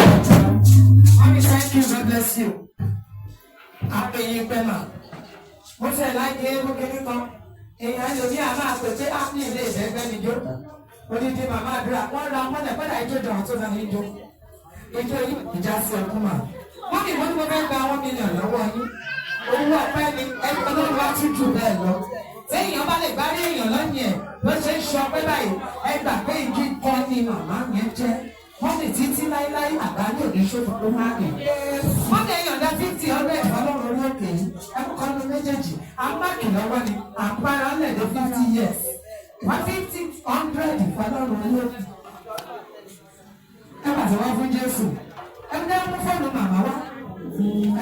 Mommy, thank you. God bless you. Àpèyìn pẹ̀mà. Mo ṣe láìpẹ́ ewu kìíní kan. Èèyàn ẹlòmíì á máa pè pé á ní ilé ìfẹ́fẹ́ mi jó. Odidi màmá àdúrà wọ́n ra mọ́lẹ̀ kọ́dà ijó dàn tó náà ní jó. Ijó yìí ìjà sí ọkùn mà. Mọ́mì mo ní mo fẹ́ gba 1 million lọ́wọ́ yín. Owó ọpẹ́ ni ẹni ọlọ́run á tún jù bẹ́ẹ̀ lọ. Téèyàn bá lè bá rí èèyàn lọ́yìn ẹ̀ bó ṣe ń ṣe ọpẹ́ báyìí, ẹ gbà pé igi kan ni màmá yẹn jẹ́. Mọ́mì títí láíláí àgbáyé òní ṣòfò tó máa rìn. Mọ́mì ẹ̀yàn dá 50 100 fọlọ́run orí òkè yìí. Ẹ kọ́ ní méjèèjì. À ń máàkì lọ́wọ́ ni àpárá lẹ̀ dé 50 years. 150 100 fọlọ́run orí òkè. Ẹ pàṣẹ wá fún Jésù. Ẹ ní mú fóònù màmá wá.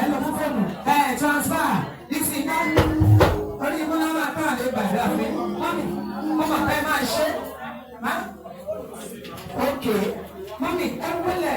Ẹ lọ mú fóònù. Ẹ transfer. Ìsìn náà. Orí ibú náà máa tán àlè gbàdúrà fún yín. Mọ́mì, mo mọ̀ pé máa ṣe. Má. Ok. Mọ́mì, ẹ wọlé.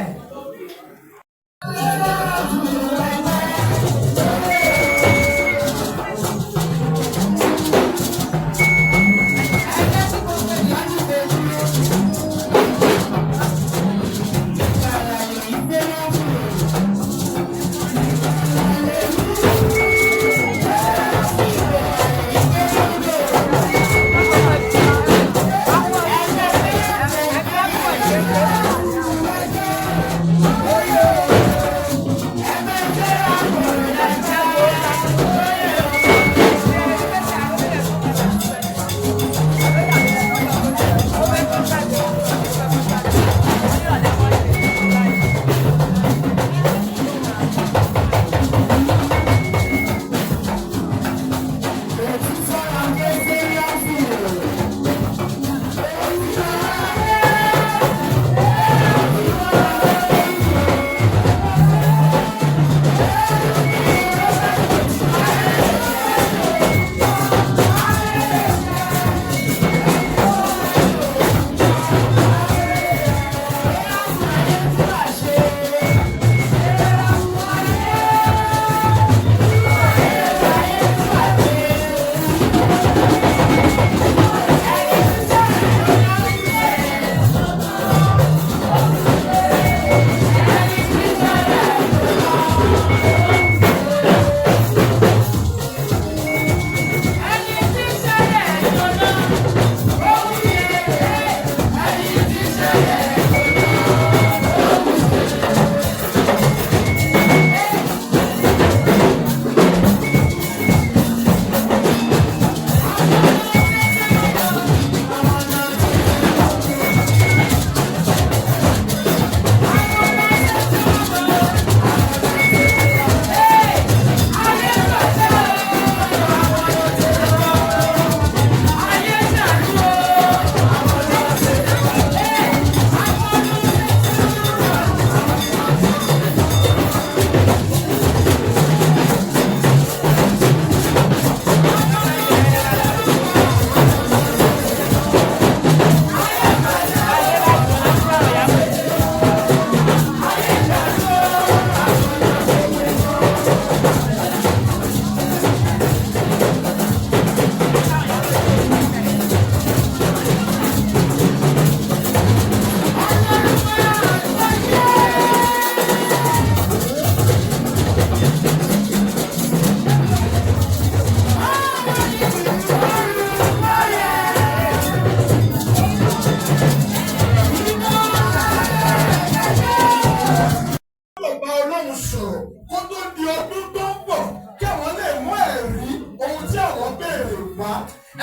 sọ̀rọ̀ kó tó di ọdún tó ń bọ̀ kí àwọn lè mú ẹ̀rí ohun tí àwọn béèrè wá.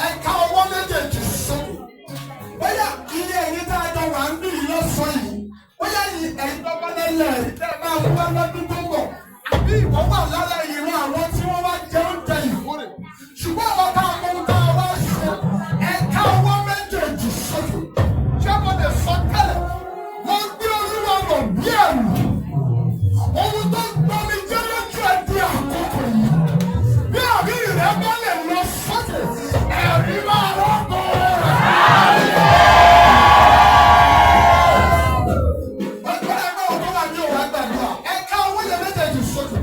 Ẹ̀ka ọwọ́ méjèèjì sókè. Bóyá iye ẹ̀yin tá a jọ wà ń bí yìí lọ́sàn-án yìí, bóyá ẹ̀yin tó bá lẹ́lẹ̀ ẹ̀rí tẹ́ ẹ máa mú wá lọ́dún tó ń bọ̀, àbí ìwọ wà lára ìran àwọn tí wọ́n wá jẹ oúnjẹ ìkórè. Ṣùgbọ́n àwọn tá a mọ ohun tá a wá ṣe, ẹ̀ka ọwọ́ méjèèjì sókè. Ṣé mo lè sọ tẹ́lẹ̀? Mo gbé Olúwa wọ̀ bí ẹ̀rù. Ohun tó ń gbọ́ mi jẹ́ lójú ẹ di àkókò yìí. Bí àbí rẹ bá lè lọ sókè, ẹ̀rí máa rọ́pò rẹ̀. Ọ̀pọ̀lọpọ̀ ẹgbẹ́ òkú wà ní òwò àgbàdua. Ẹ̀ka owó yẹn méjèèjì sókè.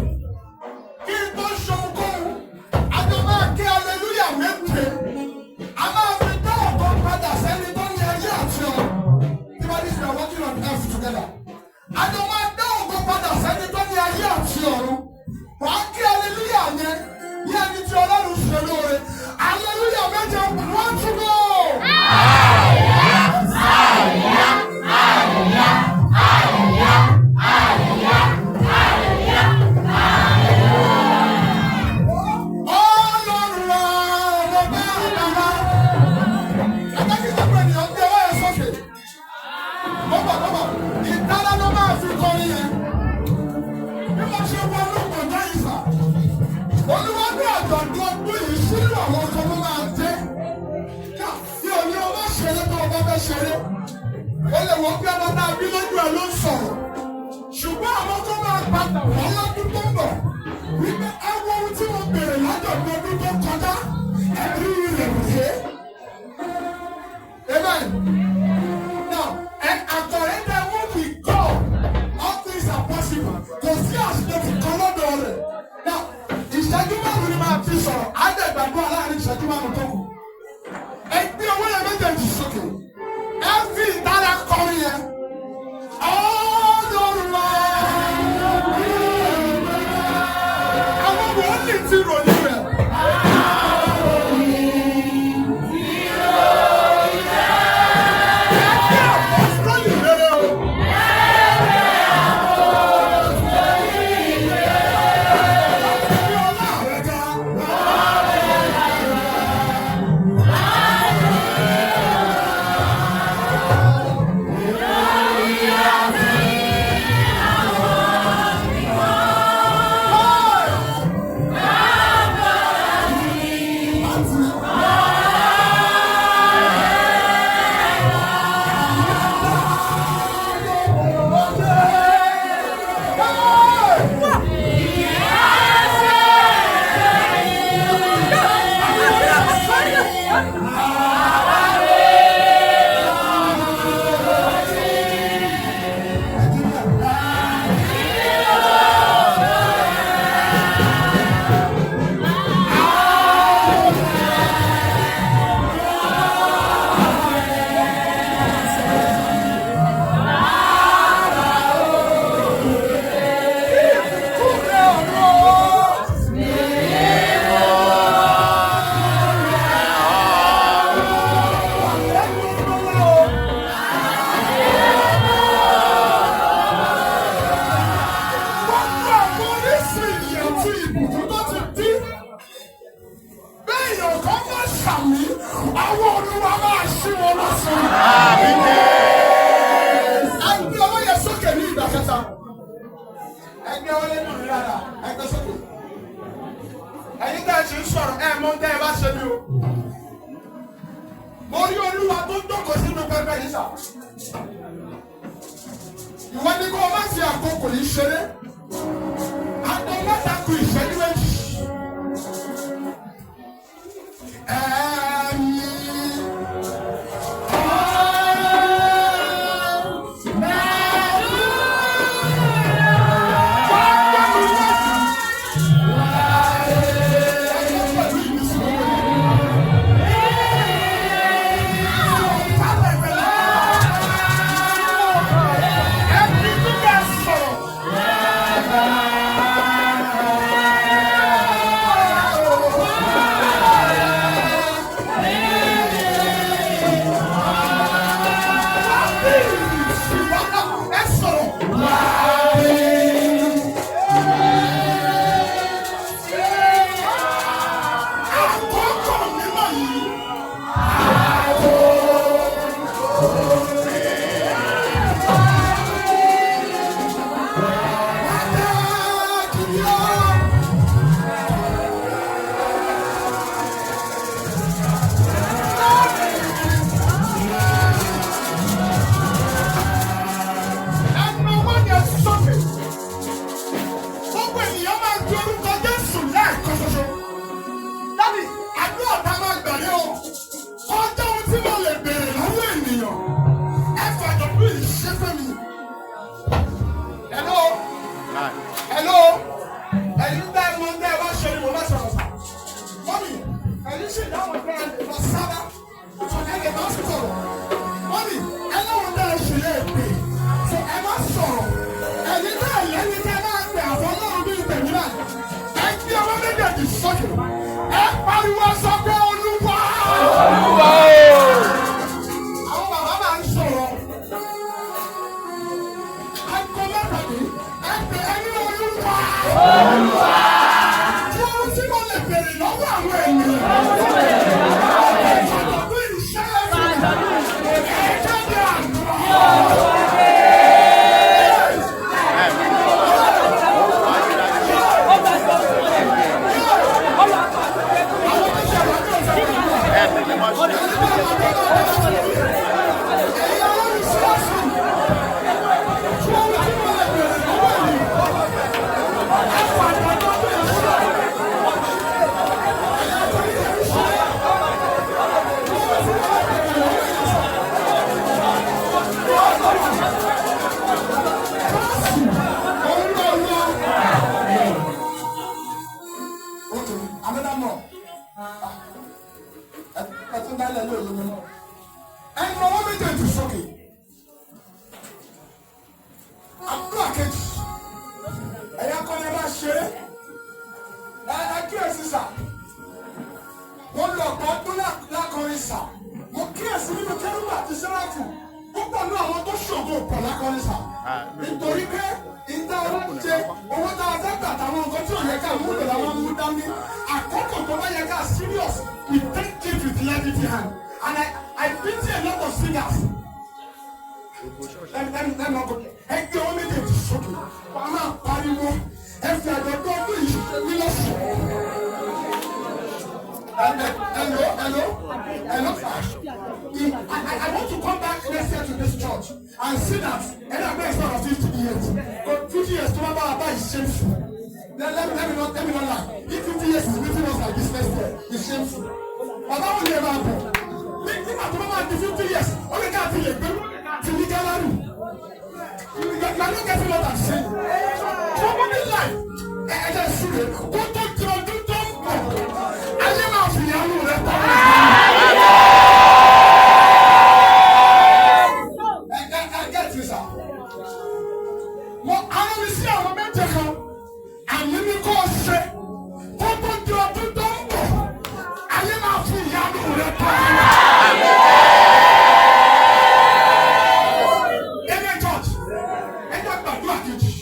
Kí n tó ṣe ohunkóhun, a jọ máa ké aleluya méje. A máa fi dá ọ̀tọ̀ padà sẹ́ni tó ní ayé àti ọ̀run. Tí wọ́n ní sọ̀rọ̀ working on earth together. A jọ máa dá ọ̀tọ̀ padà sẹ́ni tó ní ayé àti ọ̀run. Wàá ké aleluya yẹn ní ẹni tí Ọlọ́run ṣe lóore. Aleluya méje, one to go. Ọlọ́run àwọn bàbá. Ẹ̀ka kí gbogbo ènìyàn gbé ọwọ́ ẹ̀ sókè. Bọ́bọ̀ bọ́bọ̀, ìtara ló máa fi kọrin yẹn. Bí wọ́n ṣe wọ inú gbọ̀ngàn yìí sà, Olúwa ní àjọ̀dún ọdún yìí sínú àwọn ọkọ̀ ló máa jẹ́. Kí òní ọmọ ṣeré tó ọba fẹ́ ṣeré. Ó lè wọ́n pé ọmọ náà bí lójú ẹ̀ ló ń sọ̀rọ̀. Ṣùgbọ́n àwọn tó máa padà wọ́n lọ́dún tó ń bọ̀ wípé ẹ wo ohun tí mo bèrè lájọ̀dún ọdún tó kọjá, ẹ̀rí rẹ̀ rèé. Amen. Now, and according to what we call, all things are possible. Kò sí àṣìṣe kan lọ́dọ̀ rẹ̀. Now, ìṣẹ́jú márùn-ún ni máa fi sọ̀rọ̀. Á dẹ̀ gbàdúrà láàrin ìṣẹ́jú márùn-ún tó kù. Ẹ gbé owó yẹn méjèèjì sókè. Ẹ fi ìtara kọrin yẹn. Ọlọ́run wa. Àwọn wòlíì ti ròyìn rẹ̀. Ẹgbẹ́ àpọ́sítélì rere o. Fi ọlá rẹ ga. Kúrẹ́ ọ̀rọ̀. Gbogbo àwọn orísun ìyè àti ìbùkún tó ti dín. Bẹ́ẹ̀ kan máa ṣàmì, àwọn Olúwa máa ṣí wọn lọ́sàn-án. Ẹ gbé ọwọ́ yẹn sókè ní ìgbà kẹta. Ẹ gbé ọwọ́ yẹn nù rárá, ẹ gbé sókè. Ẹ̀yin tẹ́ ẹ ṣì ń sọ̀rọ̀, ẹ mọ ohun tẹ́ ẹ bá ṣe ni o. Mo rí Olúwa tó ń jókòó sínú pẹpẹ yìí sà. Ìwọ ni kó o má fi àkókò yìí ṣeré. Aago mẹ́ta kù ìṣẹ́jú méjì. Ẹ̀mí Ẹ̀mí tó bẹ̀ sọ̀rọ̀. Tí ohun tí mo lè béèrè lọ́wọ́ àwọn ènìyàn. Àjọ̀dún ìṣẹ́gun. Ẹ jáde àná. Àwọn tó ṣe wà ní ọ̀sẹ̀ ẹ̀yin ọlọ́run ṣọ́ọ̀ṣì. Tí ohun tí mo lè béèrè lọ́wọ́ ènìyàn. Ẹ fà àjọ̀dún ìṣẹ́gun. Okay, another more. Ẹ tún dálẹ̀ lóòlù mi náà. Ẹnu ọwọ́ méjèèjì sókè. Àdúrà kejì. Ẹ̀yà kọ́ni ẹ bá ṣe é. Ẹ kíyèsí sà. Mo lọ ọ̀pọ̀ ọdún lákọrin sà. Mo kíyèsí nínú kérúbù àti sẹ́ráfù. Púpọ̀ ní àwọn tó ṣògo pọ̀ lákọrin sà. Nítorí pé ìta ọlọ́run ṣe owó tá a fẹ́ gbà táwọn nǹkan tí ò yẹ ká múlò làwọn mú dání. Àkókò tó bá yẹ ká serious, we take it with levity hand. And I pity a lot of singers. Let me not go there. Ẹ gbé owó méjèèjì sókè. Wọ́n á máa pariwo. Ẹ fi àjọ̀dún ọdún yìí ṣe mí lọ́sọ̀ọ́. Hello, hello, hello, sir. I want to come back next year to this church and see that any of is not of 50 years. But 50 years, to my is shameful. Let me not lie. If 50 years is meeting us like this next year, it's shameful. Bàbá wo ni ẹ máa bọ̀? Nígbà tó bá máa di 50 years, ó lè ká ti lè gbé ti ní gallery. You are not getting what I'm saying. Somebody life, ẹ jẹ́ súre, kó tó di ọdún tó ń bọ̀, ayé máa fi ìyàwó rẹ̀ tọ́. Ẹ get it, sir. Mo àwọn mi sí àwọn méje kan, àmì mi kò ṣe, kó tó di ọdún tó ń bọ̀, ayé máa fi ìyàwó rẹ̀ tọ́. Amen, church. Ẹ jẹ́ gbàdúrà kejì.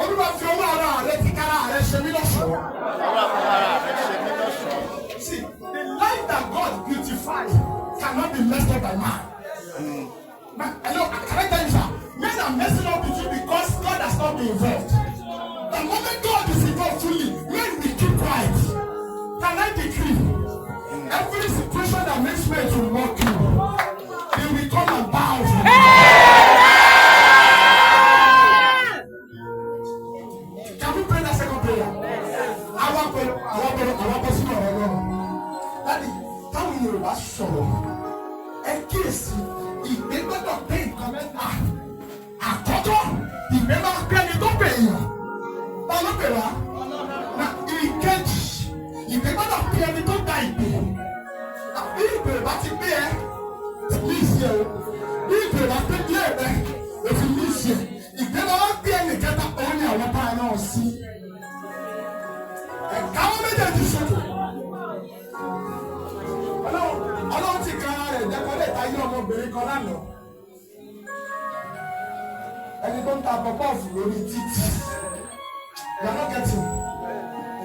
Olúwa fi ọwọ́ ara rẹ kíkára rẹ ṣe mí lọ́ṣọ̀ọ́. See, the life that God beautifies cannot be messed up by man. Man, hello, can I tell you, sir? Men are messing up with you because God has not been involved. The moment God is involved fully, men will keep quiet. Can I decree? Every situation that makes men to mock you, they will come and bow to you. Can we pray that second prayer? Àwa pẹ̀lú àwa pẹ̀lú àwa bọ́ sínú ọ̀rọ̀ náà. Daddy, táwọn Yorùbá sọ̀rọ̀, ẹ kíyèsí, ìgbé gbọ́dọ̀ pé nǹkan mẹ́ta. Àkọ́kọ́, ìgbé máa pé ẹni tó pè èèyàn. Ta ló pè wá? Na ìkejì, ìgbé gbọ́dọ̀ pé ẹni tó gba ìpè. Bí ìpè bá ti pé ẹ, ní ìṣe o. Bí ìpè bá pé díẹ̀ rẹ, òfin ní ìṣe. Ìgbé máa ń pé ẹnì kẹta, òun ni àwọn bá náà sí. Ẹ̀ka wọn méjèèjì sókè. Ọlọ́run ti kan ara rẹ̀ jẹ́kọ́ lè ta yé ọmọbìnrin kan lánàá. Ẹni tó ń ta pọpọ́ọ̀fù lórí títì. You are not getting.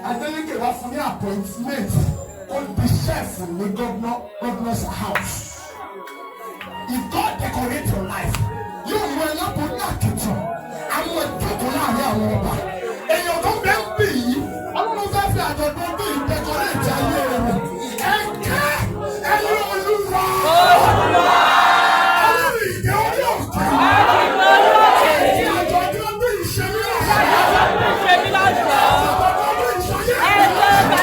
Adélékè wá fún ní appointment ó di chef ní governor's house. If God decorate your life, yóò mú ẹ lápò ní àkìtàn. Àwọn ìjókòó láàrin àwọn ọba. Èèyàn tó bẹ́ẹ̀ ń bì yìí, Ọlọ́run fẹ́ fi àjọ̀dún ọdún yìí decorate ayé rẹ̀. Ẹ ké ẹyin Olúwa. Ọlọ́run ìdè orí òkè. Èyí àjọ̀dún ọdún yìí ṣe mí lọ́sọ̀ọ́. Àjọ̀dún ọdún yìí ṣayé mi lọ́sọ̀ọ́.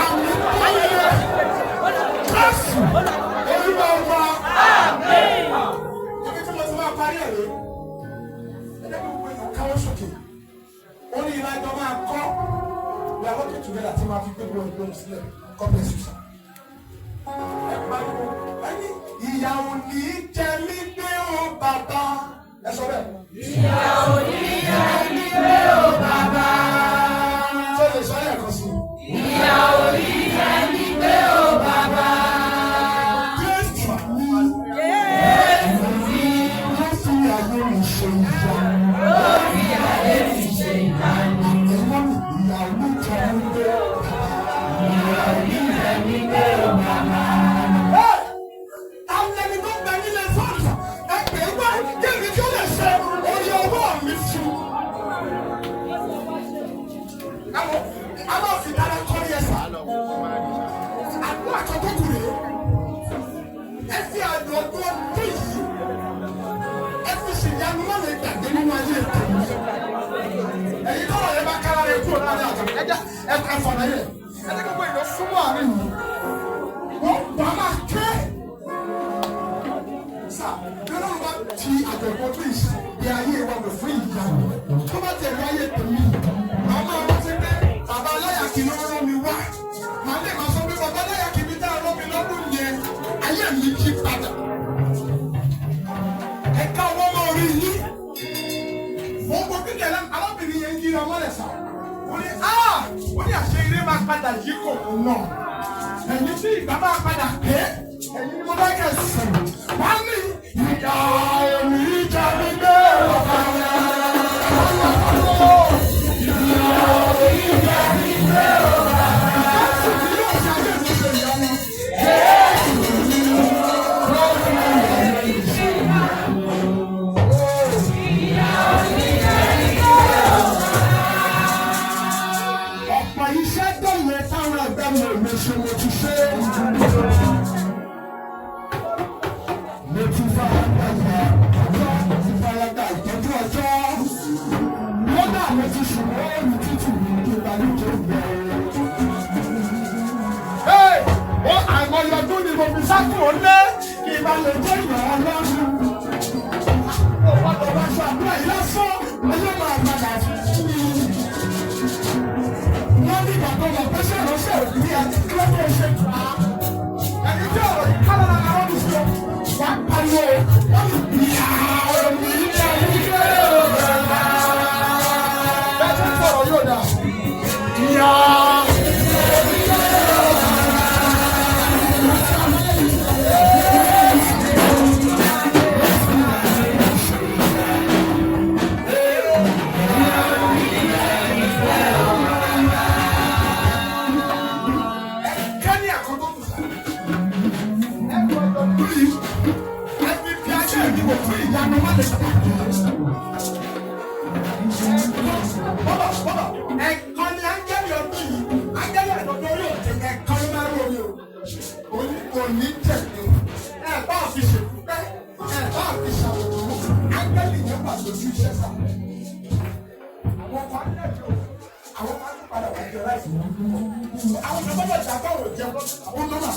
Àmì tó yẹ Jésù Olúwa wa. Ibi tí mo ti máa parí ẹ̀ rèé. Ẹ jẹ́ kí gbogbo èèyàn káwọ́ sókè. Ó ní ìlàjọ máa. máa kọ́. We are working together tí máa fi gbé gbogbo ìgbóhùn sílẹ̀. God bless you, sir. Ẹ pariwo ẹni ìyà ò ní jẹ mí gbé o bàbá. Ẹ sọ bẹ́ẹ̀. Ìyà ò ní jẹ mí gbé o bàbá. Ṣé o lè sọ lẹ́ẹ̀kan sí i? Ìyà ò ní jẹ mí gbé o bàbá. Jésù mi. Jésù mi. Ó fi ayé mi ṣe ìyanu. Ó fi ayé mi ṣe ìyanu. Ẹ̀wọ́n mi ìyà ò ní jẹ mí gbé o bàbá. Ìyà ò ní jẹ mí gbé o bàbá. Àwọn ẹni tó ń bẹ nílé sọ́ọ̀tù ẹ pè é wá kéèmí kí ó lè ṣe orí ọwọ́ mi fún. Àwọn a máa fi dára kọ́rí ẹ sà. Àdúrà kan tó kù rèé. Ẹ fi àjọ ọdún ọdún yìí. Ẹ fi ṣèyanu má lè gbàgbé nínú ayé ètò. Ẹ̀yin tọ́lọ̀ yẹn bá kára rẹ̀ kúrò láàrin àjọ. Ẹ jẹ́ ẹ fọ̀nà yẹn. Ẹ jẹ́ gbogbo ìlú súnmọ́ àárín yìí. Wọ́n bá máa ké sá lọ́dọ̀ bá ti àjọ̀gbọ́n tó ìṣe ayé wa wò fún ìyàwó tó bá tẹ̀lé ayé tèmi màá máa rántí pé bàbá aláyàkí ló rán mi wá màá lè máa sọ pé bàbá aláyàkí mi dá rán mi lọ́dún yẹn ayé mi yí padà. Ẹ ká ọwọ́ mọ́ orí yín. Mo ń gbọ́ kíkẹ́ lẹ́nu arábìnrin yẹn ń yíra mọ́lẹ̀ sá. Ó ní áà ó ní àṣẹ eré máa padà yí kò náà ẹ̀yin tí ìgbà máa padà pé ẹ̀yin ni mo bá kẹ̀ sọ̀rọ̀ wá ní ìyá òní ìjà mi gbé ọ̀gá. Ìyá òní ìjà mi gbé ọ̀gá. Jésù ni yóò ṣe ayé mi ṣe ìyanu. Jésù ni yóò ṣe ayé mi ṣe ìyanu. Ìyà ò ní jẹ mí gbé o bàbá. Ọ̀pọ̀ iṣẹ́ tó yẹ táwọn ẹgbẹ́ mi ò lè ṣe mo ti ṣe. Mo ti fara gba ìyà ọjọ́, mo ti fara gba ìtọ́jú ọjọ́. Kódà mo ti sùn lóòrùn tútù ní kí n bá ní tó gbẹ. Ó àìmọye ọdún ni mo fi sákòó lé kí n bá lè jẹ́ ìyàn Ọlọ́run. Ó gbọ́dọ̀ wá aṣọ àdúrà yìí lásán, ayé máa padà fún mi. Wọ́n ní bàbá wọn pé ṣé ìránṣẹ́ òbí ẹ kí ló tó ṣe tù á. Ẹni tí ọ̀rọ̀ yìí kálọ̀ lára wọn ní sọ, wà á pariwo, wọ́n ní ìyá òní jẹ́ ìgbé òbẹ̀rẹ̀. Bẹ́ẹ̀ tí sọ̀rọ̀ yóò dà. Ìyá. Kẹ́ni àkọ́kọ́ kù sá. Ẹ gbọ́dọ̀ lórí ẹbí fi ayé mi wò fún ìyanu má lè sọ̀rọ̀. Bọ́bọ̀ bọ́bọ̀ ẹ̀kan ni áńgẹ́lì ọdún yìí áńgẹ́lì àdọ́dọ́ orí òkè ẹ̀kan ló máa ń rí omi o. Òní òní jẹ̀bi ẹ̀ bá fi ṣèkúpẹ́ ẹ̀ bá fi ṣàwòrán áńgẹ́lì yẹn wà lójú iṣẹ́ sá. Àwọn kan á lẹ́bi o, àwọn kan á tún padà wá jẹ láìsí. Àwọn kan gbọ́dọ̀ dàgbà wò jẹun àwọn nọ́mà.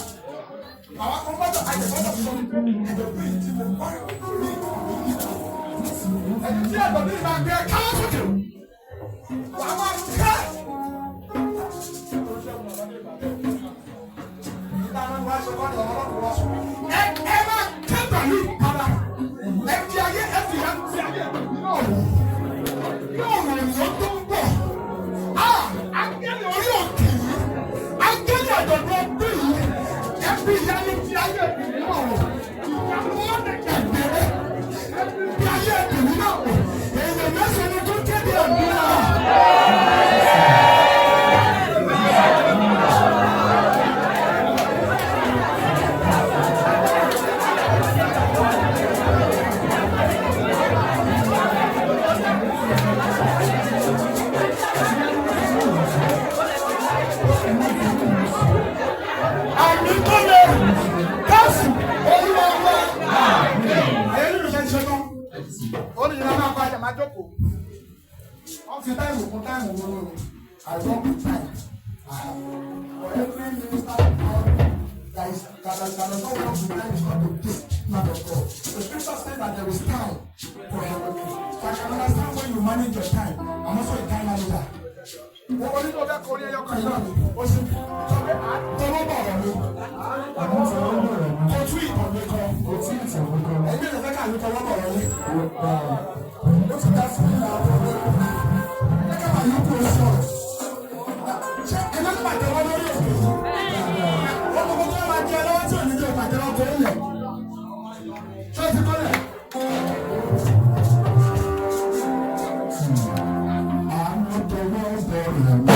Àwọn kan gbọ́dọ̀ àjẹgbọ́dọ̀ sọ àjọ̀dún yìí tí mo kọ́ ní ìlú. Ẹni tí àjọ̀dún yìí máa gbé káwọ́ sókè. Wàá máa kẹ́. Ẹ ẹ máa kẹ́ pẹ̀lú ìpara. Ẹ fi ayé ẹ fi ya fi ayé náà wò. Yóò rìn lọ tó ń bọ̀. Ángẹ́lì orí òkè yìí, ángẹ́lì àjọ̀dún ọdún yìí, ẹ fi ìyanu fi ayé ìbìrì náà wò. Ìyanu wọn lè gbàgbé. Ẹ fi ayé ìbìrì náà wò. Èèyàn mẹ́sàn-án ni tó kéde àdúrà. Àmì tó lè kásù olúwa wá. Ẹ̀yẹ́ nínú iṣẹ́ ti ṣe tán. Ó ní ìlànà máa padà máa jókòó. Wọ́n fi táìmù kún táìmù wọn o. I don't put time. For every minister of God that is that that does not work with time is not a gift, not of God. The scripture says that there is time for everything. So I can understand when you manage your time. I'm also a time manager. Wọ́n wọlé tó bẹ́ẹ̀ kọrin ẹyọ kan náà. Ó sì sọ pé tọwọ́ bọ̀rọ̀ mi. Àmọ́ tọwọ́ bọ̀rọ̀ mi. Kò tú ìtàn mi kọ. Kò tí ì tàn mí kọ. Ẹ̀mí ìrẹ̀fẹ́ kà ní tọwọ́ bọ̀rọ̀ mi. Ó ti dá fún mi àwọn ọmọ rẹ̀. Ẹ ká máa yókù sọ̀rọ̀. Ṣé ẹ má pàtẹ́wọ́ lórí òkè yìí? Wọ́n gbogbo tó máa jẹ lọ́wọ́ tí ò ní jẹ́ pàtẹ́wọ́ kò ń lẹ̀. Ṣé o ti kọ́lẹ̀? Àánú tọwọ́ bọ̀rọ̀ mi.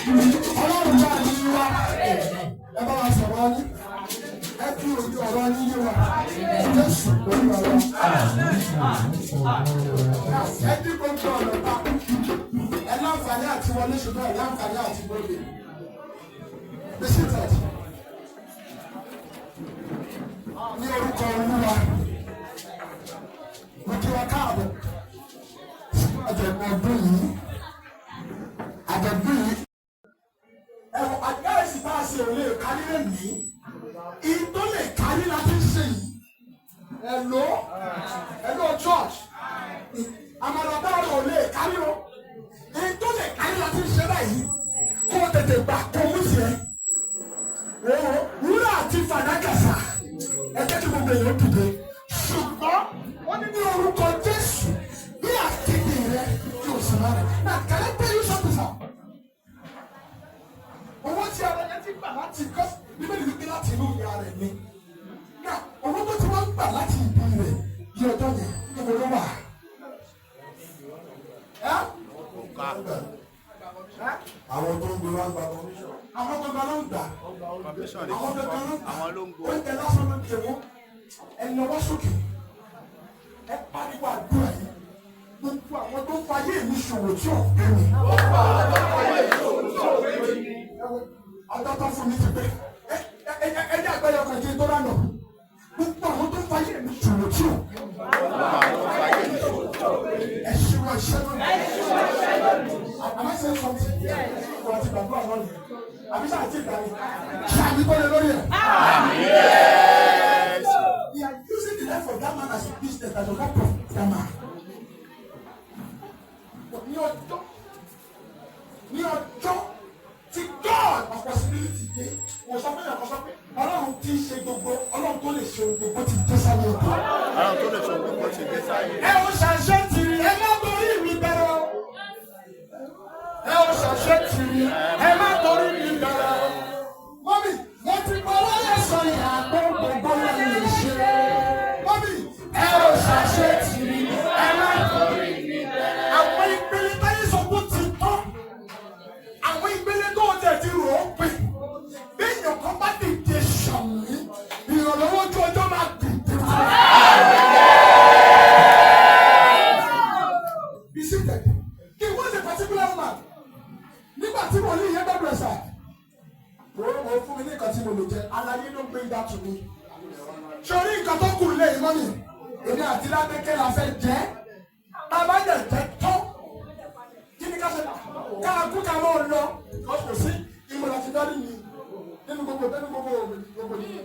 Ọlọ́run bá yí wa. Ẹ bá wa sọ̀rọ̀ yín. Ẹ fi òye ọ̀rọ̀ yín yé wa. Jésù Olúwa wa. Ẹ dín gbogbo ọ̀nà pa. Ẹ láǹfààní àti wọlé ṣùgbọ́n ẹ láǹfààní àti wọlé. Be seated. Ní orúkọ Olúwa, mo kí wa káàbọ̀ sí àjọ̀dún ọdún yìí. Àjọ̀dún yìí ẹ̀wọ̀n àdáyèsí bá a ṣe ò lè kárí lè ní ìtò lè kárí la ti ń ṣe yìí ẹ̀lò ẹ̀lò church àmàlàbáàrò ò lè kárí o ìtò lè kárí la ti ń ṣe báyìí kó o tètè gbà kó o mú tiẹ̀ o wúrà àti fàdákà sà ẹ jẹ́ kí gbogbo èèyàn dìde ṣùgbọ́n ó ní ní orúkọ Jésù bí àkéde rẹ yóò sì máa rẹ náà can I tell you something sir? Owó tí ara yẹn ti gbà láti kọ́ bíbélì wípé láti inú ìyá rẹ̀ ni náà owó tó ti wọ́n gbà láti ìbí rẹ̀ di ọjọ́ yẹn níbo ló wà? Ẹ́? Àwọn tó ń gbé wá ń gba commission. Àwọn gangan ló ń gbà Commission àwọn gangan ló ń gbà àwọn ló ń gbó. Oúnjẹ lásán ló ń jẹ wọ́n. Ẹ nawọ́ sókè, ẹ pariwo àdúrà yìí, gbogbo àwọn tó ń fayé mi ṣòwò tí ò pé mi. Ọjọ́ tó fún mi ti pé ẹ ẹ ẹ ní àgbáyọ kan kí n tó lánàá. Gbogbo àwọn tó ń fayé mi ṣòwò tí ò ẹ ṣíwọ́ iṣẹ́ lónìí. Am I saying something? Wọ́n ti gbàgbọ́ àwọn nìyẹn. Àbí sáà ti gbà mí. Ṣáàbí tó lè lórí ẹ̀. They are using the life of that man as a business that does not profit that man. But ní ọjọ́ tí God of possibility dé, wọ́n sọ pé ọ̀kan sọ pé Ọlọ́run ti ṣe gbogbo, Ọlọ́run tó lè ṣe gbogbo ti dé sáyé ètò. Àwọn tó lè sọ gbogbo ti dé sáyé. Ẹ ò ṣàṣẹ tìrì, ẹ má torí mi bẹ̀rẹ̀ o. Ẹ ò ṣàṣẹ tìrì, ẹ má torí mi bẹ̀rẹ̀ o. Mọ́mì, mo ti gbọ́ lọ́yẹ̀ sọ ìyá pé gbogbo ẹ̀ lè ṣe. Mọ́mì, ẹ ò ṣàṣẹ tìrì, ẹ má torí mi bẹ̀rẹ̀. Àwọn ìpele táyé sọ pé ó ti tán. Àwọn ìpele tó o tẹ̀ ti rò ó pé. Bí èèyàn kan bá dìde ṣàmì, ìrànlọ́wọ́ ojú ọjọ́ máa dìde fún un. Be seated. He was a particular woman. Nígbà tí wòlíì yẹn gbàdúrà ẹ̀sà, wò ó fún mi ní nǹkan tí mo lè jẹ, aláyé ló bring that to me. Sori nǹkan tó kù lé ìmọ̀ mi, èmi àti Ládékẹ́ la fẹ́ jẹ́. Bàbá yẹn jẹ́ tán. Kí ni ká ṣe? Ká kú ká mọ́ ọ lọ. Kò sí ìmọ̀lá ti dárí mi nínú gbogbo nínú gbogbo gbogbo yìí.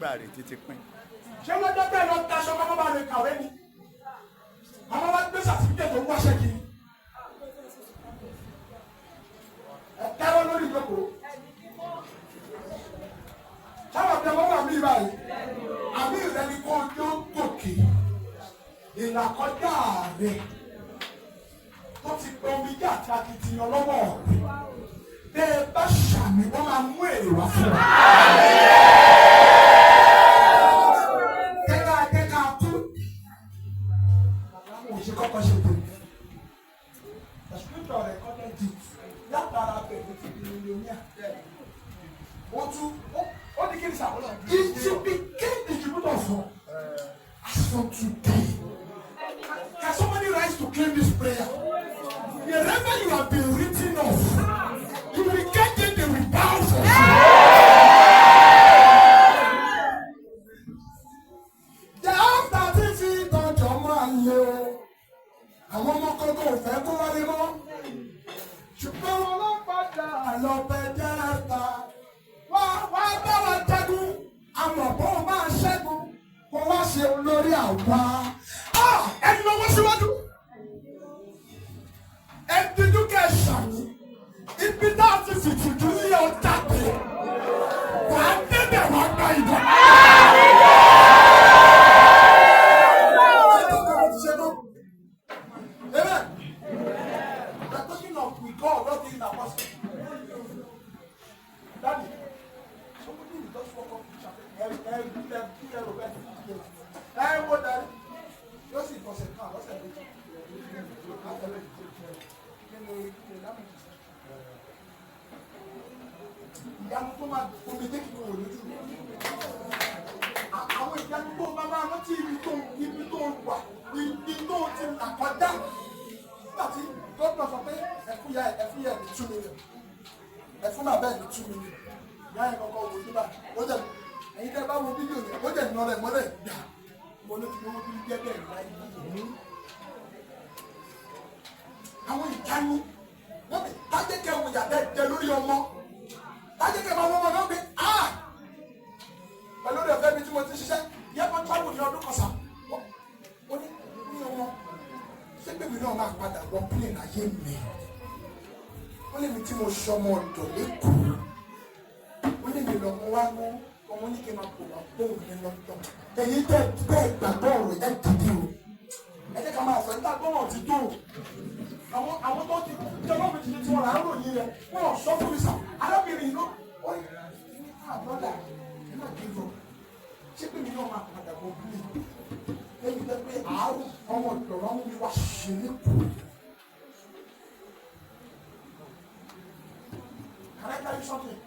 Nígbà retí ti pín. Ṣé lọ́jọ́ tẹ́ lọ daṣọ kọ́mọ́ bá lè kàwé ni? Àwọn wá gbé sàtífíkẹ̀tì tó ń wáṣẹ́ kiri. Ẹ tẹ́wọ́ lórí ìjókòó. Sábà bí ọmọ wà mí báyìí. Àmì rẹ ni kó o jó gòkè. Ìlàkọjá rẹ tó ti gbọ́ omi jẹ́ àti akitiyan lọ́wọ́ rẹ. Bẹ́ẹ̀ bá ṣàmì, wọ́n máa mú èrè wá fún wa. Kẹ́kẹ́ akẹ́kẹ́ akú. Mo ṣe kọ́kọ́ ṣe tèmi. The scripture recorded it. Látara bẹ̀rẹ̀ ti di millionaire. Ó tún ó ní kí ni sàkólọ̀. It became distributor for as from today. Can somebody rise to claim this prayer? Wherever you have been written off, you will get it, they will bow for you. Jẹ́ọ́tà tí fi tọ́jọ́ máa lò àwọn ọmọ kọ́kọ́ ò fẹ́ kó wálé mọ́. Ṣùgbọ́n wọn ló padà lọ bẹ jẹ́ta. Wá wá bá wa jagun, àmọ̀ bó o máa ṣẹ́gun, kó wá ṣe olórí àwa. Ẹni lọ́wọ́ síwájú. Ẹ dídú kẹ́ ṣàmì. Ibi tá a ti fìtìjú lé ọ jáde. Wà á débẹ̀ wá gba ìbọn. Amen. We are talking of with God, not things are possible. Daddy, somebody will just walk up to chapel. Ẹ wo daddy, yóò sì fọ̀sẹ̀ kan lọ́sẹ̀ méjì. Ìyanu tó máa omi dé kíkó wò lójú. Àwọn ìyanu tó máa rántí ibi tó wà, ibi tó ti là kọjá. Nígbà tí gómìnà sọ pé ẹfún ya ẹ ní 2 million, ẹfún bàbá ẹ ní 2 million, ìyá ẹ kọ́kọ́ wò nígbà ó dẹ̀ ẹ̀yin tẹ́ bá wo fídíò yẹn, ó dẹ̀ nà rẹ̀ mọ́lẹ̀ gbà mo ló ti lówó bí jẹ́ bẹ́ẹ̀ láyé. Àwọn ìjánu wọ́n fi tájẹ́kẹ́ wò yàtẹ̀ jẹ lórí ọmọ, tájẹ́kẹ́ máa wọ́n ọmọ náà pé ah, pẹ̀lú ọ̀dọ̀ ọ̀fẹ́ mi tí mo ti ṣiṣẹ́ yẹ kó travel ní ọdún kan sà, ó ní ní ọmọ ṣé pé mi náà máa padà wọ plane ayé mi. Wọ́n lé mi tí mo ṣọmọ ọ̀dọ̀ lẹ́kọ̀ọ́, wọ́n lé mi lọ mo wá mú ọmọ ní kí n máa pò wá bóun ní London. Èyí tẹ́ bẹ́ẹ̀ gbàgbọ́ ọ̀rọ̀ ẹ̀ dìde o. Ẹ jẹ́ ká máa sọ nípa gbọ́ràn ti tó o. Àwọn tó ti tí ọlọ́run ti ṣe tí wọ́n là ń ròyìn rẹ̀, wọ́n ò sọ fún mi sà. Arábìnrin ló ó ní ká brother, ẹ má give up. Ṣé pé mi náà máa padà wọ plane lẹ́yìn tẹ́ pé àárò ọmọ ìdọ̀rọ̀ mú mi wá ṣe lẹ́kọ̀ọ́? Can I tell you something?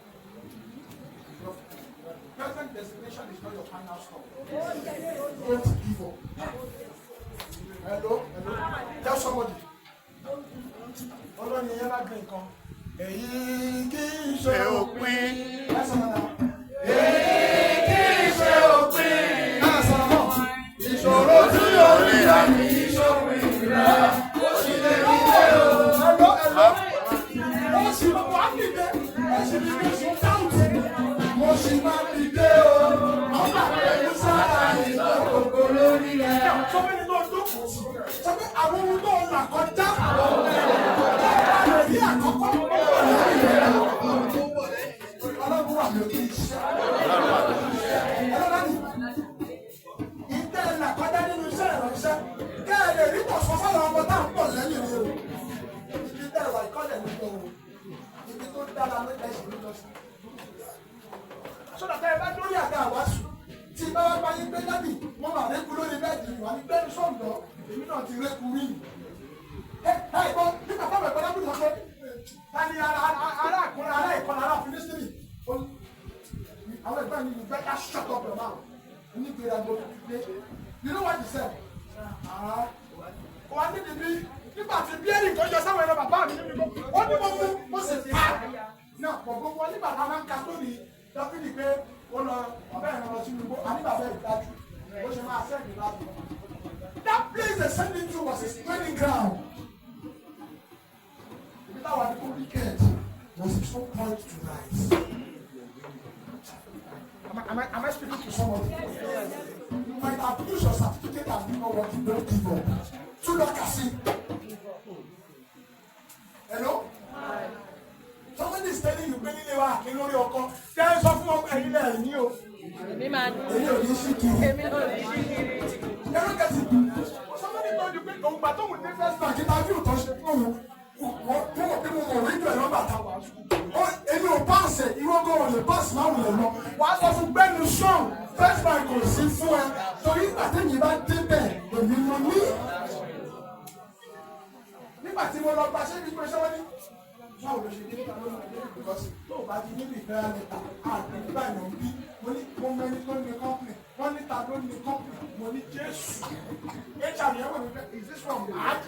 Your present destination is not your final stop. Don't give up. Hello, hello. Tell somebody. Ọlọ́ni yẹn bá gbé nǹkan. Èyí kì í ṣe Ṣé òpin? Ẹ sọ̀rọ̀ náà. Èyí kì í ṣe òpin. Ẹ sọ̀rọ̀ náà. Ìṣòro tí orí rẹ̀ kì í ṣòpin rẹ̀. Ó sì lè rí dé o. Hello, hello. Ó sì wá dìde. Ó sì dìde sí táùtì. Mo sì máa dìde o. Ọba pẹ̀lú sára ìlú Gbogbo lórí rẹ̀. Sọ pé nínú ọdún kò sí. Sọ pé àwọn ohun tó ń là kọjá. Ní àkọ́kọ́, Ọlọ́run wà lórí iṣẹ́. Ọlọ́run ní ìtẹ́ là kọjá nínú iṣẹ́ ìránṣẹ́. Kẹ́ ẹ lè rí tọ̀sán fáwọn ọmọ tá à ń pọ̀ lẹ́yìn ni o. Ibi tẹ́ ìwà ìkọ́lẹ̀ ló lọ o. Ibi tó dára ló dá ìṣèlú lọ sí. Sọ́dọ̀ tẹ́ ẹ bá dórí àga àwàásù. Tí bá wá báyìí pé daddy, wọ́n máa rékú lórí bẹ́ẹ̀dì wà ní bẹ́ẹ̀ni sọ̀ǹdọ̀, èmi náà ti rékú rí. Ẹ ẹ gbọ́ nígbà táwọn ẹ̀gbọ́n dábìlì sọ pé ta ni ará àkúnrẹ́ ará ìkọlà ará Fílísítìnì. Àwọn ẹ̀gbọ́n mi, you better shut up your mouth. Onígbéraga dé. You know what he said? Wà níbi bí nígbà tí bí ẹnì kan yọ sáwọn ẹ̀rọ bàbá mi níbi gbọ́. Ó ní mo mú mo sì pa. Náà pọ̀ gbogbo wọn nígbà tá a máa ń ka sórí Dáfídì pé ó lọ bàbá ẹ̀ lọ sínú igbó, àní bàbá ẹ̀ dájú. Ó ṣe máa sẹ́ẹ̀dì láti. That place they sent him to was his training ground. Ibi táwa ní kó wicked was his own point to rise. Am I, Am I speaking to somebody? You might have used your certificate and you know what, you don't give up. Túlọ̀ kà sí. Hello? Somebody is telling you pé nílé wa àkín lórí ọkọ. Jẹ́ ẹ sọ fún ọkọ ẹ̀yin lẹ́yìn ní o. Èmi máa ní. Èmi ò ní sí kiri. Èmi ò ní sí kiri. You don't get it. Somebody told you pé òun gbà tóun dé First Bank, interview tó ṣe fún òun. Mo mọ̀ pé mo mọ̀ rédíò ẹ̀rọ bàtà wà. Èmi ò pass ẹ̀, ìwọ gan ò lè pass máa wùlẹ̀ lọ. Wàá sọ fún gbẹ́nu sọ̀n, First Bank kò sí fún ẹ. Torí ìgbà témi bá débẹ̀, èmi mo ní. Nígbà tí mo lọ gba ṣé ibi pé ṣé wọ́n ní báwo ló ṣe dé nípa ló máa dé, because tó o bá ti níbi ìfẹ́ lẹ́tà àti nígbà ìmọ̀ ń bí. Mo ní mo mọ ẹni tó ní company. Wọ́n ní ta ló ní company? Mo ní Jésù. HR yẹn wọ̀ mí pé, "Is this one mad?"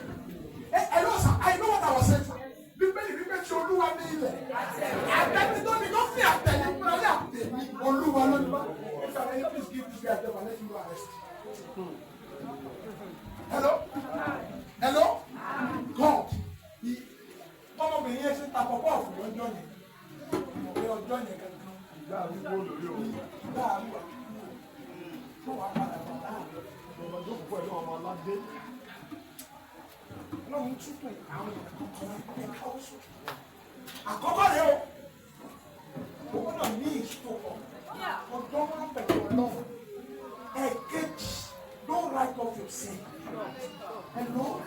Ẹ ẹ lọ sà, I know what I was saying, sir. Bíbélì wípé tí Olúwa ní ilẹ̀ àtẹni tó ní company, àtẹni fúnra ní àtẹni Olúwa ló ní wá. HR yẹn, "Please give this guy a job and let him go arrest." Hello, hello. God, ọmọbìnrin yẹn ṣe ń ta pọpọ́ọ̀fù lọ́jọ́ yẹn, mọ̀ pé ọjọ́ yẹn gangan Ìgbà arúgbó lórí òun. Ìgbà àrùwà tó wàá padà wà láàrin. Ọmọ jókòó pẹ̀lú ọmọ aládé. Ọlọ́run tútù àwọn èèyàn tó kọ́ ẹ káwọ́ sókè. Àkọ́kọ́ rẹ o, o gbọ́dọ̀ ní ìsopọ̀ ọjọ́ máa ń pẹ̀lú Ọlọ́run. Ẹ̀kejì, don't write off yourself. Hello,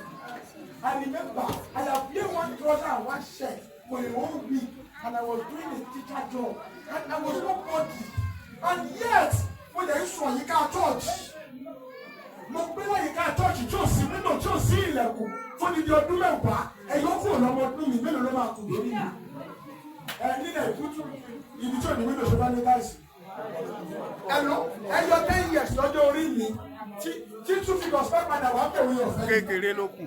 I remember I have wear one trouser and one shirt for a whole week, and I was doing a teacher job and I was nobody, and yet mo lè ń sùn àyíká church. Mo gbé láyìíká church tí ò sí nínú, tí ò sí ilẹ̀kùn fún ní di ọdún 10. Ẹ̀yọ́ kúrò lọ́mọ ọdún mi, mélòó ló máa kù lórí mi? Ẹ nílẹ̀ ìkútù ibi tí ò ní window ṣe bá ní tiles. Ẹ lọ ẹ yọ 10 years lọ́jọ́ orí mi tí two figures fẹ́ padà wá bẹ̀rù ọ̀fẹ́. Kékeré ló kù.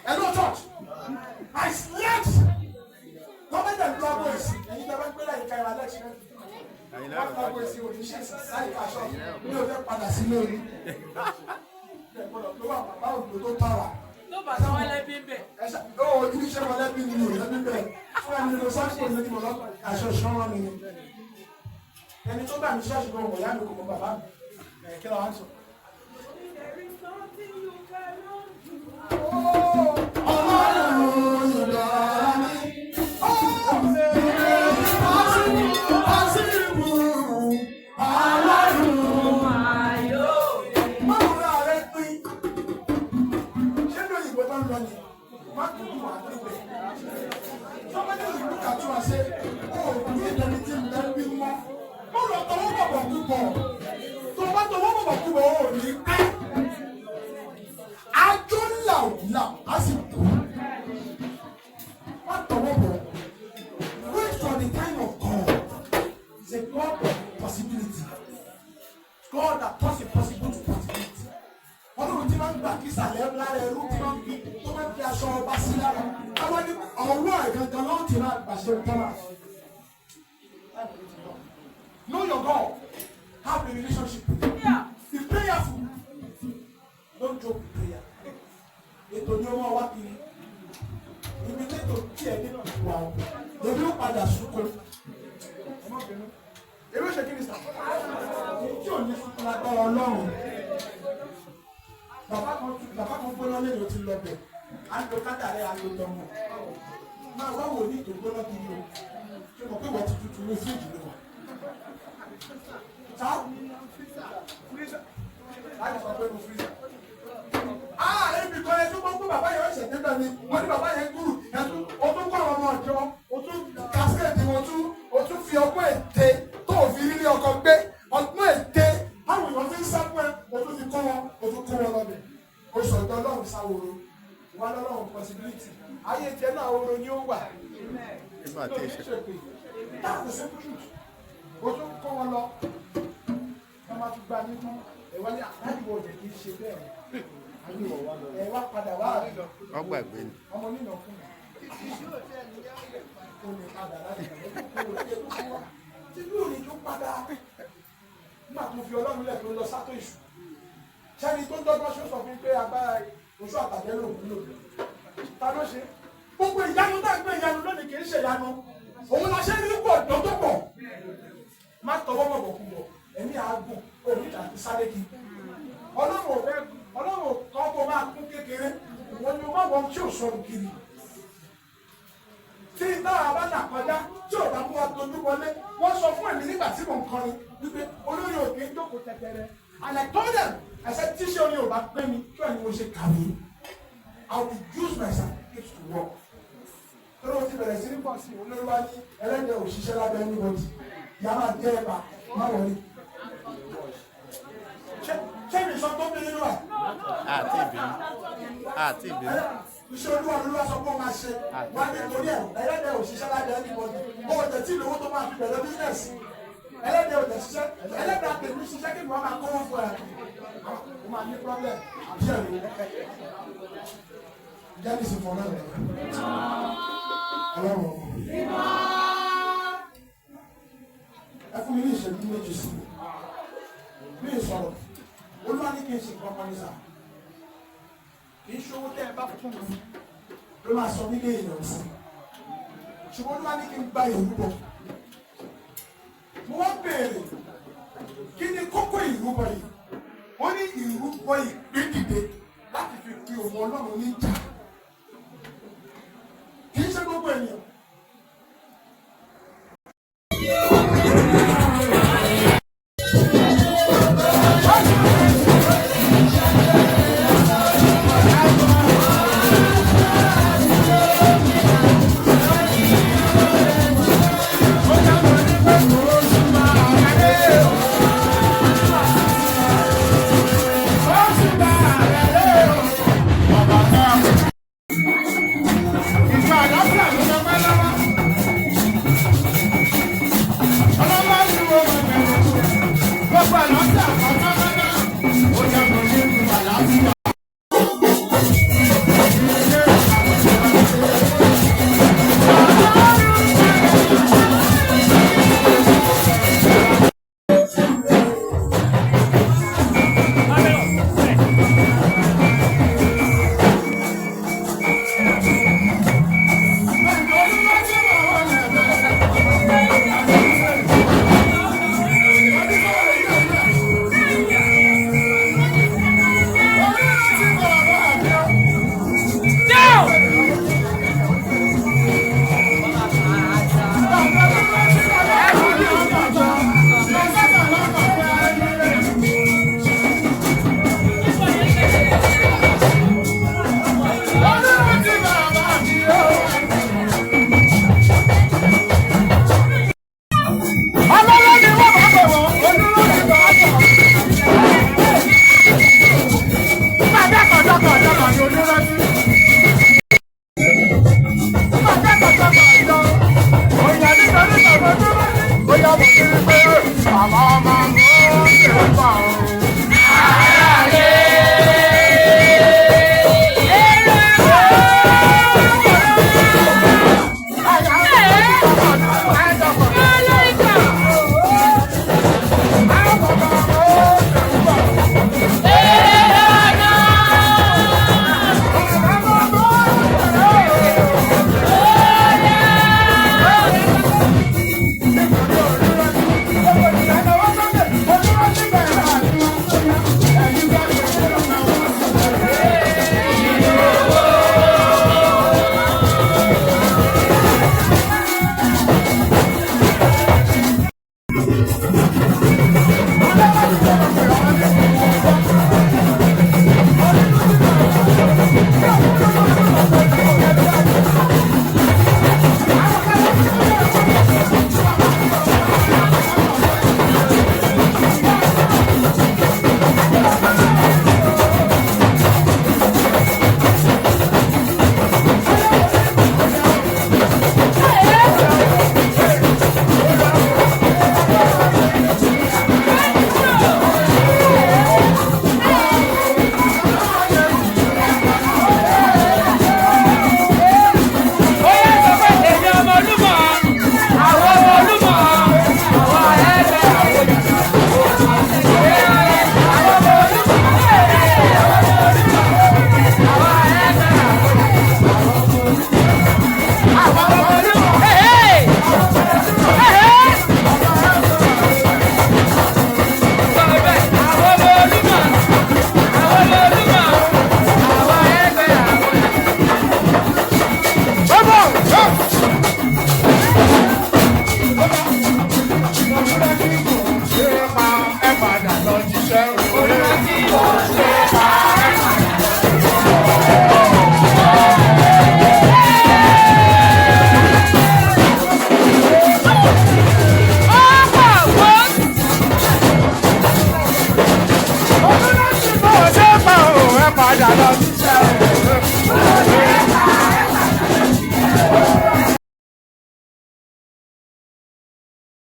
Hello, church. I slept. Gọ́ọ̀mẹ̀ntì ẹ̀ lọ́gbọ̀ èsì. Ẹ̀yin tẹ́ bá ń gbé láyìíká ìwà lẹ́sìn rẹ̀. Wọ́n fi lọ́gbọ̀ èsì òníṣẹ́ láyìíká aṣọ. Mi ò fẹ́ padà sílé orí. Ẹ gbọ́dọ̀ tó wà bàbá òdòdó tó tààrà. Tó bá sọ wọlé bí bẹ̀. Ẹ ṣe ó ibi iṣẹ́ mọ̀lẹ́bí ni mi ò lẹ́bí bẹ́ẹ̀. Fúnra mi lọ sáṣọ ìlú tí mo lọ aṣọ ṣọ́rọ́ mi ni. Ẹni tó gbà mí ṣọ́ọ̀ṣì gan mọ̀ ìyá mi, kò mọ bàbá mi. Ẹ̀ kí ló wá ń sọ? There is nothing you cannot do. Ọlọ́run ìgbà mi. Ó possible, Ọlọ́run. Báwo la rẹ pín? Ṣé ní òyìnbó tó ń lọ ni? Má dùn wá níbẹ̀. Somebody will look at you and say, "Oh, ní ìdẹ́ni tí ń bẹ́ bí mọ́." Mo lọ tọwọ́ bọ̀bọ̀ kúbọ̀. Tó o bá tọwọ́ bọ̀bọ̀ kúbọ̀, o ò ní pẹ́. Ajó ńlá ò là, á sì kú. Má tọwọ́ bọ̀. Wait for the time of God. It's a God of possibility. God that turns impossible to possibility. Ọlọ́run tí máa ń gbà kí sàlẹ̀ lára ẹrú, tí máa ń fi tó máa ń fi aṣọ ọba sí lára. Àwọn ní ọwọ́ ẹ̀ gangan lọ́wọ́ tí máa gbàṣẹ tọ́lá. Know your God. Have a relationship with him. Be prayerful. Don't joke with prayer. Ètò ni ó máa wá kiri. Ibi lẹ́tò tí ẹ nínú ìwà o. Èmi ó padà súnkọ. Ẹ má bínú. Èmi ó ṣe kí ni sà? Tí ò ní sunkún lágbára Ọlọ́run. Bàbá kan tún bàbá kan gbóná lẹ́yìn, ó ti lọ bẹ̀. À ń lo kádàrẹ́, à ń lo tọmọ. Máa wá wò ní ìtò gbóná kiri o. Ṣé mo pé wọ́n ti tutù ní fíríjì ló wà? Sá? Freezer. Láti sọ pé mo freezer. Ah, ebi kan ẹ tún gbọ́ pé bàbá yẹn ṣẹ̀ débẹ̀ ni, wọ́n ní bàbá yẹn gúrù, ẹ tún o tún kọ́ àwọn ọmọ ọ̀jọ́, o tún kásẹ̀tì, o tún fi ọgbọ́n ète tó o fi rírí ọkọ̀ gbé, ọgbọ́n ète báwo èèyàn fi ń sá fún ẹ, o tún fi kọ́ wọn, o tún kó wọn lọ́bẹ̀. O sọ̀dọ̀ Ọlọ́run sáwòrò, wọn lọ́lọ́run possibility. Ayé tiẹ̀ náà àwòrò ni ó wà. Nígbà tí ìṣe. That's the simple truth. O tún kọ́ wọn lọ. Wọ́n máa tún gba yín tán. Ẹ wá ní àdáyéwò ọ̀dẹ̀ kì í ṣe bẹ́ẹ̀. Ẹ wá padà wá àrí. Ọgbàgbé ni. Ọmọ nínú ọkùnrin. O lè padà láti ìgbà tó kú lè tó kú wá. Tí yóò ní tó padà. Nígbà tó fi Ọlọ́run lẹ̀ tó lọ sátó ìṣù. Sẹ́ni tó ń dọ́gbọ́n ṣó sọ fún mi pé agbára oṣù àtàjẹ́ lòun lò. Ta ló ṣe? Gbogbo ìyanu tá à ń gbé ìyanu lónìí kì í ṣe ìyanu. Òun la ṣe ń rí pọ̀ dán tó pọ̀. Má tọwọ́ bọ̀bọ̀ kú bọ̀, ẹ̀mí àágùn, òní ìdàgbé sáré kí. Ọlọ́run ò fẹ́, Ọlọ́run ò kọ́ kó máa kún kékeré, ìwọ ni o má wọ́n tí ò sọnù kiri. Tí náà bá là kọjá, tí ò bá mú wa tójú wọlé, wọ́n sọ fún èmi nígbà tí mò ń kọrin wípé olórí òkè ń jókòó tẹtẹrẹ. And I told them, I said, tíṣe orin ò bá pé mi, kí wọ́n ní mo ṣe kàwé. I will use my certificate to work. Tọ́lá ti bẹ̀rẹ̀ sí ní pọ̀ sí olórí wa ní ẹlẹ́dẹ̀ òṣìṣẹ́ lábẹ́ anybody. Ìyá máa jẹ́ ẹ̀bà, má wọlé. Ṣé mi sọ tó bí nínú ẹ̀? Àti ìbínú. Àti ìbínú. Iṣẹ́ olúwa ló wá sọ pé ó máa ṣe. Wá nítorí ẹ̀ ẹlẹ́dẹ̀ òṣìṣẹ́ lábẹ́ anybody. Ó tẹ̀ tí ìlówó tó máa fi bẹ̀rẹ̀ business. Ẹlẹ́dẹ̀ ò tẹ̀ ṣiṣẹ́. Ẹlẹ́dẹ̀ àtẹ̀mí ṣiṣẹ́ kí wọ́n máa kówó fún ẹ. Ó máa ní problem. Àbí ẹ̀rọ. Jẹ́nìsì fún ọlọ́run. Ọlọ́run ọkọ. Ẹ fún mi ní ìṣẹ́jú méjì sí i. Mi ì sọ̀rọ̀. Olúwa ní kí n ṣe nǹkan kan ní sà. Kì í ṣowó tẹ́ ẹ bá fún mi ló máa sọ mí lé èèyàn sí. Ṣùgbọ́n Olúwa ní kí n gba ìrúbọ. Mo wá béèrè kí ni kókó ìrúbọ yìí? Wọ́n ní ìrúbọ ìgbédìde láti fi pe òun Ọlọ́run níjà. Kì í ṣe gbogbo ènìyàn.